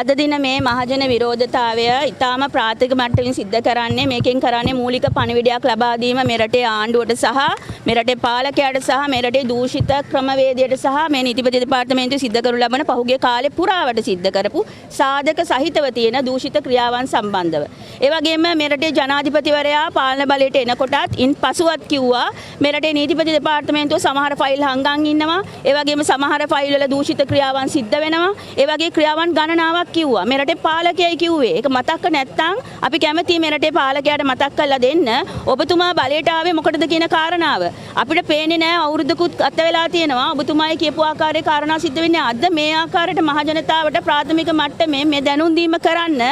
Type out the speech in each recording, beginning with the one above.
අද දින මේ මහජන විරෝධතාවය ඉතාම ප්‍රාථමික මට්ටමින් සිද්ධ කරන්නේ, මේකෙන් කරන්නේ මූලික පණිවිඩයක් ලබා දීම මේ රටේ ආණ්ඩුවට සහ මේ රටේ පාලකයාට සහ මේ රටේ දූෂිත ක්‍රමවේදයට සහ මේ නීතිපති දෙපාර්තමේන්තුවේ සිද්ධ කරනු ලබන පහුගිය කාලේ පුරාවට සිද්ධ කරපු සාධක සහිතව තියෙන දූෂිත ක්‍රියාවන් සම්බන්ධව. ඒ වගේම මේ රටේ ජනාධිපතිවරයා පාලන බලයට එනකොටත් ඉන් පසුවත් කිව්වා මේ රටේ නීතිපති දෙපාර්තමේන්තුව සමහර ෆයිල් හංගන් ඉන්නවා. ඒ වගේම සමහර ෆයිල් වල දූෂිත ක්‍රියාවන් සිද්ධ වෙනවා. ඒ වගේ ක්‍රියාවන් ගණනාවක් කිව්වා. මේ රටේ පාලකයයි කිව්වේ. ඒක මතක් නැත්තම් අපි කැමතියි මේ රටේ පාලකයාට මතක් කරලා දෙන්න. ඔබතුමා බලයට ආවේ මොකටද කියන කාරණාව. අපිට පේන්නේ නෑ, අවුරුද්දකුත් ගත වෙලා තියෙනවා. ඔබතුමායි කියපු ආකාරයේ කාරණා සිද්ධ වෙන්නේ. අද මේ ආකාරයට මහ ජනතාවට ප්‍රාථමික මට්ටමේ මේ දැනුම් දීම කරන්න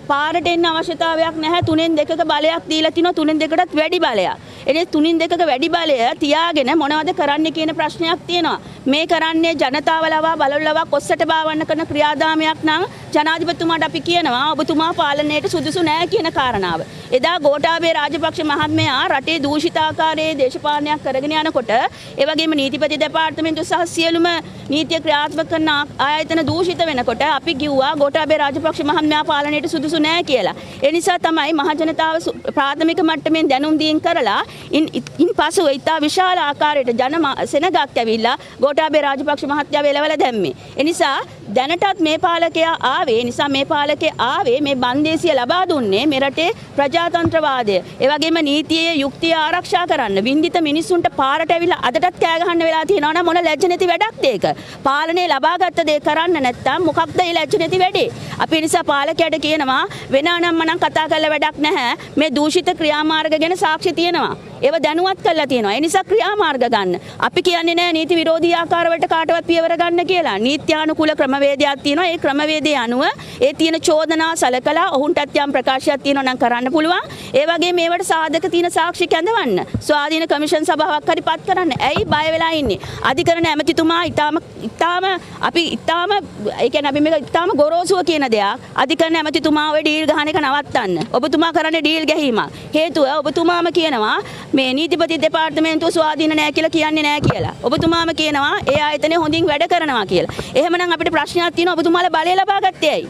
පාරට එන්න අවශ්‍යතාවයක් නැහැ. තුනෙන් දෙකක බලයක් දීලා තිනවා, තුනෙන් දෙකටත් වැඩි බලයක්. එනේ තුනෙන් දෙකක වැඩි බලය තියාගෙන මොනවද කරන්න කියන ප්‍රශ්නයක් තියෙනවා. මේ කරන්නේ ජනතාව ලවා බලවල ලවා කොස්සට බාවන්න කරන ක්‍රියාදාමයක් නම් ජනාධිපතිතුමාට අපි කියනවා ඔබතුමා පාලනයට සුදුසු නෑ කියන කාරණාව. එදා ගෝඨාභය රාජපක්ෂ මහත්මයා රටේ දූෂිත ආකාරයේ දේශපාලනයක් කරගෙන යනකොට, ඒ වගේම නීතිපති දෙපාර්තමේන්තුව සහ සියලුම නීතිය ක්‍රියාත්මක කරන ආයතන දූෂිත වෙනකොට අපි කිව්වා ගෝඨාභය රාජපක්ෂ මහත්මයා පාලනයට සුදුසු නෑ කියලා. ඒ නිසා තමයි මහ ජනතාව ප්‍රාථමික මට්ටමින් දැනුම් දීම් කරලා ඉන් පසුව ඉතා විශාල ආකාරයට ජන සෙනගක් ඇවිල්ලා ගෝඨාභය රාජපක්ෂ මහත්තයාව එලවලා දැම්මේ. ඒ නිසා දැනටත් මේ පාලකයා ආවේ, ඒ නිසා මේ පාලකයා ආවේ මේ බන්දේසිය ලබා දුන්නේ මේ රටේ ප්‍රජාතන්ත්‍රවාදය, ඒ වගේම නීතියේ යුක්තිය ආරක්ෂා කරන්න. වින්දිත මිනිස්සුන්ට පාරට ඇවිල්ලා අදටත් කෑ ගහන්න වෙලා තියෙනවා නම් මොන ලැජ්ජ නැති වැඩක්ද ඒක? පාලනය ලබාගත්ත දේ කරන්න නැත්තම් මොකක්ද ඒ ලැජ්ජ නැති වැඩේ? අපි ඒ නිසා පාලකයාට කියනවා වෙන අනම්මනම් කතා කරලා වැඩක් නැහැ. මේ දූෂිත ක්‍රියාමාර්ග ගැන සාක්ෂි තියෙනවා. ඒව දැනුවත් කරලා තියෙනවා. ඒ නිසා ක්‍රියාමාර්ග ගන්න. අපි කියන්නේ නෑ නීති විරෝධී ආකාරවලට කාටවත් පියවර ගන්න කියලා. නීත්‍යානුකූල ක්‍රමවේදයක් තියෙනවා. ඒ ක්‍රමවේදය අනුව ඒ තියෙන චෝදනා සලකලා ඔවුන්ටත් යම් ප්‍රකාශයක් තියෙනවා නම් කරන්න පුළුවන්. ඒ වගේම මේවට සාධක තියෙන සාක්ෂි කැඳවන්න. ස්වාධීන කමිෂන් සභාවක් හරි පත් කරන්න. ඇයි බය වෙලා ඉන්නේ? අධිකරණ ඇමතිතුමා ඉතාම ඉතාම අපි ඉතාම ඒ කියන්නේ අපි මේක ඉතාම ගොරෝසුව කියන දෙයක්. අධිකරණ ඇමතිතුමා ඔය ඩීල් ගහන එක නවත්තන්න. ඔබතුමා කරන්නේ ඩීල් ගැහීමක්. හේතුව ඔබතුමාම කියනවා මේ නීතිපති දෙපාර්තමේන්තුව ස්වාධීන නෑ කියලා කියන්නේ නෑ කියලා. ඔබතුමාම කියනවා ඒ ආයතනය හොඳින් වැඩ කරනවා කියලා. එහෙමනම් අපිට ප්‍රශ්නයක් තියෙනවා, ඔබතුමාලා බලය ලබා ගත්තේ ඇයි?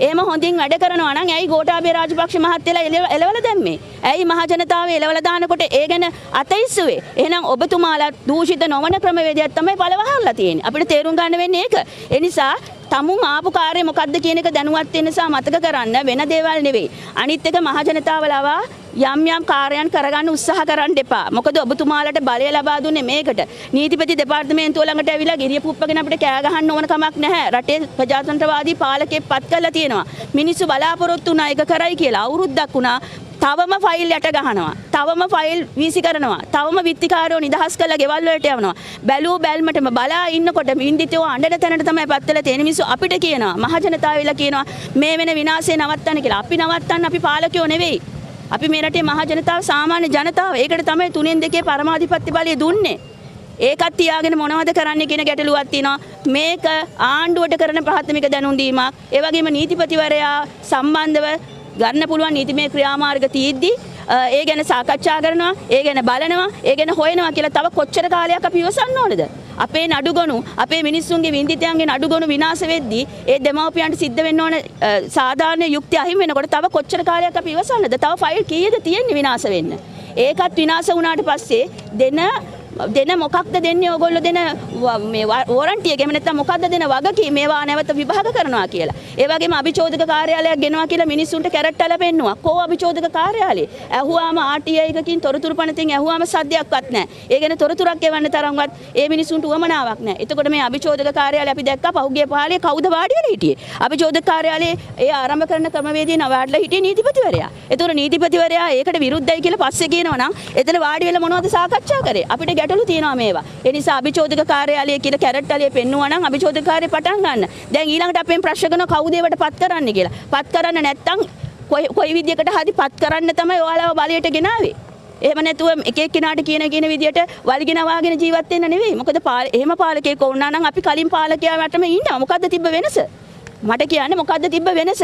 එහෙම හොඳින් වැඩ කරනවා නම් ඇයි ගෝඨාභය රාජපක්ෂ මහත්තයලා එලවලා දැම්මේ? ඇයි මහ ජනතාව එලවලා දානකොට ඒ ගැන අත ඉස්සුවේ? එහෙනම් ඔබතුමාලා දූෂිත නොවන ක්‍රමවේදයක් තමයි පළවහලා තියෙන්නේ. අපිට තේරුම් ගන්න වෙන්නේ ඒක. ඒ නිසා තමුන් ආපු කාර්යය මොකද්ද කියන එක දැනුවත් වෙන්න සහ මතක කරන්න, වෙන දේවල් නෙවෙයි. අනිත් එක මහ ජනතාව ලවා යම් යම් කාර්යයන් කරගන්න උත්සාහ කරන්න එපා. මොකද ඔබතුමාලට බලය ලබා දුන්නේ මේකට. නීතිපති දෙපාර්තමේන්තුව ළඟට ඇවිල්ලා ගිරිය පුප්පගෙන අපිට කෑ ගහන්න ඕන කමක් නැහැ. රටේ ප්‍රජාතන්ත්‍රවාදී පාලකයෙක් පත් කරලා තියෙනවා. මිනිස්සු බලාපොරොත්තු වුණා ඒක කරයි කියලා. අවුරුද්දක් වුණා. තවම ෆයිල් යට ගහනවා. තවම ෆයිල් වීසි කරනවා. තවම විත්තිකාරයෝ නිදහස් කරලා ගෙවල් වලට යවනවා. බැලූ බැල්මටම බලා ඉන්නකොට වින්දිතයෝ අඬන තැනට තමයි පත් වෙලා තියෙන. මිනිස්සු අපිට කියනවා, මහ ජනතාව වෙලා කියනවා මේ වෙන විනාශය නවත්තන්න කියලා. අපි නවත්තන්න අපි පාලකයෝ නෙවෙයි. අපි මේ රටේ මහ ජනතාව, සාමාන්‍ය ජනතාව. ඒකට තමයි තුනෙන් දෙකේ පරමාධිපත්‍ය බලය දුන්නේ. ඒකත් තියාගෙන මොනවද කරන්න කියන ගැටලුවක් තියෙනවා. මේක ආණ්ඩුවට කරන ප්‍රාථමික දැනුම් දීමක්. ඒ වගේම නීතිපතිවරයා සම්බන්ධව ගන්න පුළුවන් නීතිමය ක්‍රියාමාර්ග තීද්දි ඒ ගැන සාකච්ඡා කරනවා, ඒ ගැන බලනවා, ඒ ගැන හොයනවා කියලා තව කොච්චර කාලයක් අපි ඉවසන්න ඕනද? අපේ නඩුගොනු, අපේ මිනිස්සුන්ගේ වින්දිතයන්ගේ නඩුගොනු විනාශ වෙද්දී ඒ දෙමව්පියන්ට සිද්ධ වෙන්න ඕන සාධාරණ යුක්තිය අහිමි වෙනකොට තව කොච්චර කාලයක් අපි ඉවසන්නද? තව ෆයිල් කීයද තියෙන්නේ විනාශ වෙන්න? ඒකත් විනාශ වුණාට පස්සේ දෙන මොකක්ද දෙන්නේ ඔයගොල්ලෝ දෙන මේ වොරන්ටි එක, එහෙම නැත්නම් මොකක්ද දෙන වගකීම මේවා නැවත විභාග කරනවා කියලා. ඒ වගේම අභිචෝදක කාර්යාලයක් ගෙනවා කියලා මිනිස්සුන්ට කැරට් අල පෙන්නුවා. කෝ අභිචෝදක කාර්යාලේ? ඇහුවාම RTI එකකින් තොරතුරු පනතින් ඇහුවාම සද්දයක්වත් නැහැ. ඒ ගැන තොරතුරක් එවන්න තරම්වත් ඒ මිනිස්සුන්ට උවමනාවක් නැහැ. එතකොට මේ අභිචෝදක කාර්යාලය අපි දැක්කා පහුගිය පාලේ කවුද වාඩි වෙලා හිටියේ? අභිචෝදක කාර්යාලයේ ඒ ආරම්භ කරන ක්‍රමවේදය නවාඩලා හිටියේ නීතිපතිවරයා. එතකොට නීතිපතිවරයා ඒකට විරුද්ධයි කියලා පස්සේ කියනවා නම් එතන වාඩි වෙලා මොනවද සාකච්ඡා කරේ? අපිට ගැටලු තියෙනවා මේවා. ඒ නිසා අභිචෝදක කාර්යාලය කියලා කැරට් අලිය පෙන්නුවා නම් අභිචෝදක කාර්යය පටන් ගන්න. දැන් ඊළඟට අපෙන් ප්‍රශ්න කරනවා කවුද ඒවට පත් කරන්නේ කියලා. පත් කරන්න නැත්තම් කොයි විදියකට හරි පත් කරන්න තමයි ඔයාලව බලයට ගෙනාවේ. එහෙම නැතුව එක එක්කෙනාට කියන කියන විදියට වලිගෙන වාගෙන ජීවත් වෙන්න නෙවෙයි. මොකද එහෙම පාලකයෙක් වුණා නම් අපි කලින් පාලකයා වටම ඉන්නවා. මොකද්ද තිබ්බ වෙනස? මට කියන්න මොකද්ද තිබ්බ වෙනස?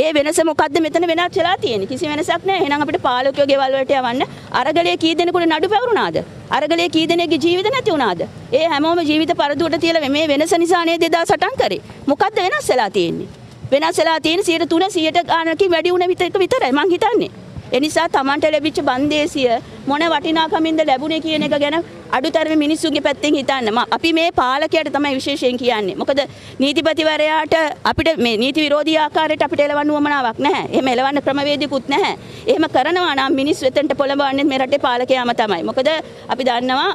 ඒ වෙනස මොකද්ද මෙතන වෙනස් වෙලා තියෙන්නේ? කිසි වෙනසක් නෑ. එහෙනම් අපිට පාලකයෝ ගෙවල් වලට යවන්න අරගලයේ කී දෙනෙකුට නඩු පැවරුණාද? අරගලයේ කී දෙනෙක්ගේ ජීවිත නැති වුණාද? ඒ හැමෝම ජීවිත පරදුවට තියලා මේ වෙනස නිසා නේද එදා සටන් කරේ. මොකද්ද වෙනස් වෙලා තියෙන්නේ? වෙනස් වෙලා තියෙන 3% 100 ගානකින් වැඩි වුණ විතරයි මං හිතන්නේ. ඒ නිසා තමන්ට ලැබිච්ච බන්දේසිය මොන වටිනාකමින්ද ලැබුණේ කියන එක ගැන අඩුතරමේ මිනිස්සුන්ගේ පැත්තෙන් හිතන්න. අපි මේ පාලකයාට තමයි විශේෂයෙන් කියන්නේ. මොකද නීතිපතිවරයාට අපිට මේ නීති විරෝධී ආකාරයට අපිට එලවන්න උවමනාවක් නැහැ. එහෙම එලවන්න ක්‍රමවේදයකුත් නැහැ. එහෙම කරනවා නම් මිනිස්සු එතනට පොළඹවන්නේ මේ රටේ පාලකයාම තමයි. මොකද අපි දන්නවා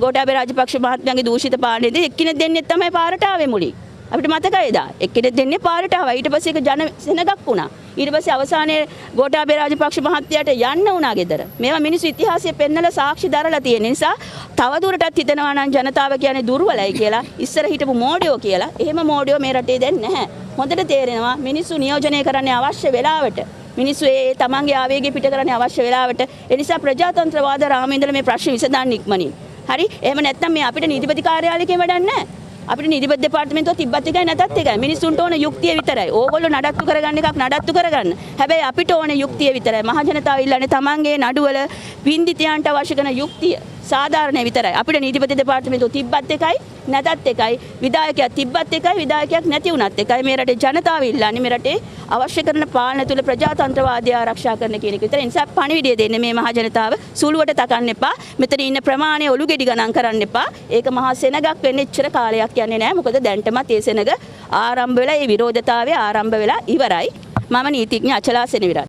ගෝඨාභය රාජපක්ෂ මහත්මයාගේ දූෂිත පාලනයේදී එක්කිනෙක් දෙන්නෙක් තමයි පාරට ආවේ මුලින්. අපිට මතකයි එදා. එක්කෙනෙක් දෙන්නේ පාරට ආවා. ඊට පස්සේ ඒක ජන සෙනගක් වුණා. ඊට පස්සේ අවසානයේ ගෝඨාභය රාජපක්ෂ මහත්තයාට යන්න වුණා ගෙදර. මේවා මිනිස්සු ඉතිහාසයේ පෙන්නලා සාක්ෂි දරලා තියෙන නිසා තවදුරටත් හිතනවා නම් ජනතාව කියන්නේ දුර්වලයි කියලා, ඉස්සර හිටපු මෝඩයෝ කියලා. එහෙම මෝඩයෝ මේ රටේ දැන් නැහැ. හොඳට තේරෙනවා මිනිස්සු නියෝජනය කරන්නේ අවශ්‍ය වෙලාවට. මිනිස්සු ඒ තමන්ගේ ආවේගය පිට කරන්නේ අවශ්‍ය වෙලාවට. ඒ නිසා ප්‍රජාතන්ත්‍රවාද රාමයේ ඉඳලා මේ ප්‍රශ්න විසඳන්න ඉක්මනින්. හරි? එහෙම නැත්නම් මේ අපිට නීතිපති කාර්යාලයකින් වැඩක් නැහැ. අපිට නීතිපති දෙපාර්තමේන්තුව තිබ්බත් එකයි නැතත් එකයි. මිනිස්සුන්ට ඕන යුක්තිය විතරයි. ඕගොල්ලෝ නඩත්තු කරගන්න එකක් නඩත්තු කරගන්න. හැබැයි අපිට ඕන යුක්තිය විතරයි. මහ ජනතාව ඉල්ලන්නේ තමන්ගේ නඩුවල වින්දිතයන්ට අවශ්‍ය කරන යුක්තිය සාධාරණය විතරයි. අපිට නීතිපති දෙපාර්තමේන්තුව තිබ්බත් එකයි නැතත් එකයි. විධායකයක් තිබ්බත් එකයි විධායකයක් නැති වුණත් එකයි. මේ රටේ ජනතාව ඉල්ලන්නේ මේ රටේ අවශ්‍ය කරන පාලන තුළ ප්‍රජාතන්ත්‍රවාදය ආරක්ෂා කරන කියන එක විතරයි. ඒ නිසා පණිවිඩය දෙන්නේ මේ මහ ජනතාව සුළුවට තකන්න එපා. මෙතන ඉන්න ප්‍රමාණය ඔලු ගෙඩි ගණන් කරන්න එපා. ඒක මහා සෙනගක් වෙන්න එච්චර කාලයක් යන්නේ නෑ. මොකද දැන්ටමත් ඒ සෙනග ආරම්භ වෙලා, ඒ විරෝධතාවය ආරම්භ වෙලා ඉවරයි. මම නීතිඥ අචලා සෙනවිරත්.